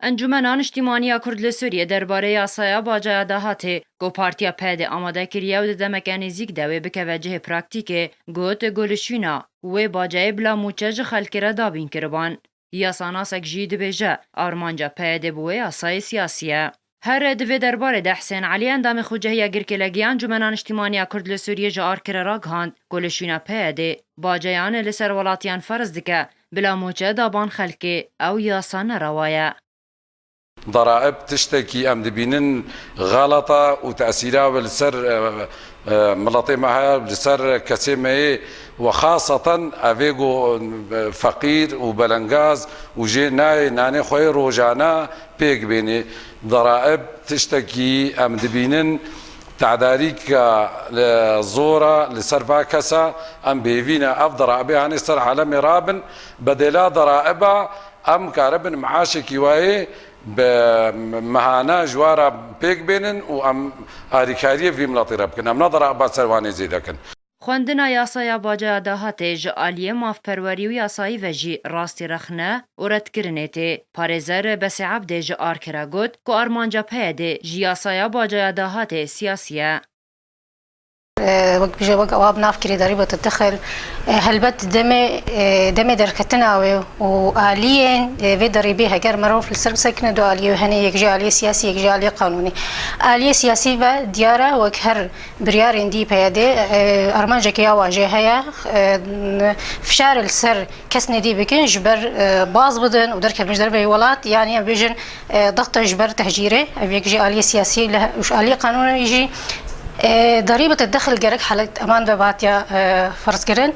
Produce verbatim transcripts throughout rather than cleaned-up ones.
Encûmena Niştîmaniya Kurd li Sûriyê derbarê yasaya bacaya dahatê ku Partiya P Y D amade kiriye û di demeke nêzîk de wê bikeve cihê praktîkê, got, Gulişîna wê bacayê bila mûçe ji xelkê re dabîn kiriban. Yasanasek jî dibêje, armanca P Y D bi wê yasayê siyasî ye. Her di vê derbarê de Hisên Elî, endamê Xucehiya Girkêlegî ya Encûmena Niştîmaniya Kurd li Sûriyê ji Arkirê ragihand, Gulişîna P Y D bacayan li ser welatiyan ferz dike, bila mûçe daban xelkê, ew yasa nerewa ye. Daraib tiştekî em dibînin xeleta û tesîra wê li ser, e, e, miletê me heye, li ser kesê me yê, we xaseten evê ku, e, feqîr û belengaz û jê nayê nanê xwe yê rojane pêk bênê. Daraib tiştekî em dibînin tedarîka, e, zora li ser va kesa, em bêvî ne ev daraibê hanê ser alemê rabin, bedêla daraiba em karibin meaşekî wayê bi mehana ji wa re pêk bênin û em arîkariyê vî miletê re bikin. Em ne daraba ser wanê zêde kin. Xwendina yasaya bacaya dahatê ji aliyê mafperwerî û yasayî ve jî rastî rexne û redkirinê tê. Parêzer Besê Ebdê ji Arkirê got ku armanca P Y D ji yasaya bacaya dahatê siyasî ye. E, wek bije, wek ewa bi nav kirê derîbet dixil. E, helbet demê, e, demê derketina wê û aliyên, e, vê derîbê heger merov li ser bisekine du aliyê, hene yek jî aliyê siyasî, yek jî aliyê qanûnî. Aliyê siyasî ve diyar e, wek her biryarên dî P Y D, e, armanceke ya wajê heye, e, n-, fişar li ser kesnê dî bikin, ji ber, e, baz bidin û derkevin ji derveyî welat, yanî em bêjin, e, dexta ji ber tehcîrê, ev yek jî aliyê siyasî li he-, û ji aliyê qanûnê jî, e, derîbet dexil gerek helet eman ve hatiya, e, ferzkirin.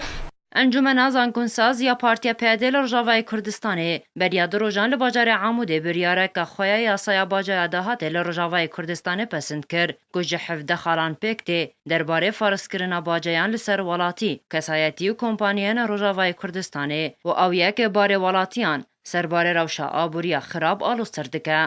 Encûmena Zankunsaz ya Partiya P Y D li Rojavayê Kurdistanê beriya du rojan li bajarê Amûdê biryareke xwe ya yasaya bacaya dahatê li Rojavayê Kurdistanê pesind kir. Ku ji hevdeh xalan pêk tê derbarê farizkirina bacayan li ser welatî, kesayetî û kompaniyên Rojavayê Kurdistanê û ew yek barê welatiyan serbarê rewşa aboriya xirab aloztir dike.